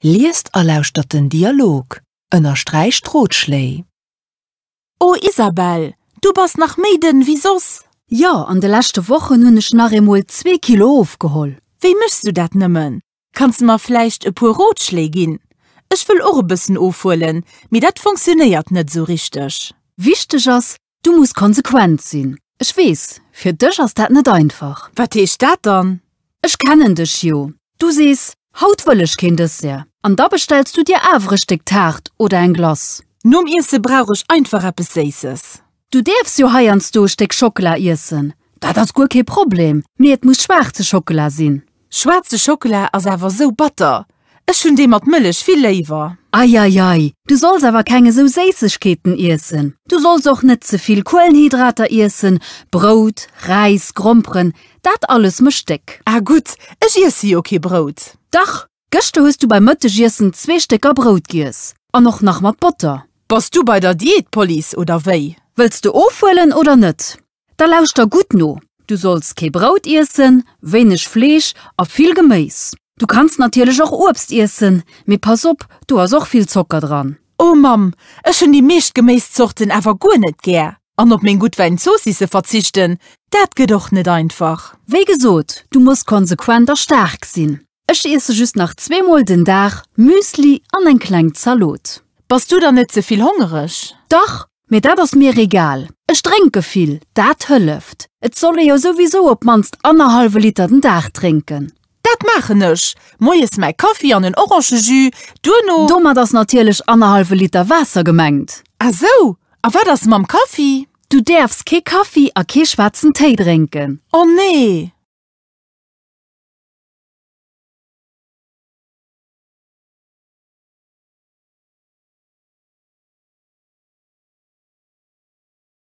Liest a lauschtert den Dialog. Ënnersträicht d'Rotschléi. Oh Isabelle, du bass nach méi dënn wéi soss! Jo, an de leschte Wochen hunn ech nach eemol zwee Kilo ofgeholl. Wéi méchs du dat nëmmen? Kanns de mer vläicht e puer Rotschléi ginn? Ech wëll och e bëssen ofhuelen, mee dat fonctionnéiert net esou richteg. Wichteg ass, du muss konsequent sinn. Ech weess, fir dech ass dat net einfach. Wat heescht dat dann? Ech kennen dech jo. Du sees, Haut wëll ech keen Dessert. An da bestells du dir awer e Stéck Taart oder eng Glace. Nom Iesse brauch ech einfach eppes Séisses. Du däerfs jo heiansdo e Stéck Schockela iessen, dat ass guer kee Problem, mee et muss schwaarze Schockela sinn. Schwaarze Schockela ass awer sou batter. Ech hunn dee mat Mëllech vill léiwer. Eieiei, du solls awer keng esou Séissegkeeten iessen. Du solls och net ze vill Kuelenhydrater iessen, Brout, Räis, Gromperen, dat alles mécht déck. Ah gutt, ech iesse jo kee Brout. Dach, gëschter hues du beim Mëttegiessen zwee Stécker Brout giess an och nach mat Botter. Bass du bei der Diätpolice oder wéi? Wëlls de ofhuelen oder net? Da lauschter gutt no, Du solls kee Brout iessen, wéineg Fleesch a vill Geméis. Du kanns natierlech och Uebst iessen, mee pass op, do ass och vill Zocker dran. Oh Mamm, ech hunn déi meescht Geméiszorten awer guer net gär. An op meng gutt Wäinzoossisse verzichten, dat gëtt och net einfach. Wéi gesot, du muss konsequent a staark sinn. Ech iesse just nach zweemol den Dag Müsli an eng kleng Zalot. Bass du dann net ze vill hongereg? Dach, mee dat ass mir egal. Ech drénke vill, dat hëlleft. Et soll ee jo souwisou op d'mannst annerhallwe Liter den Dag drénken. Dat maachen ech! Moies mäi Kaffi an en Orangejus, duerno. Domat ass natierlech annerhallwe Liter Waasser gemengt. Ah sou, a wat ass mam Kaffi? Du däerfs kee Kaffi a kee schwaarzen Téi drénken. Oh nee!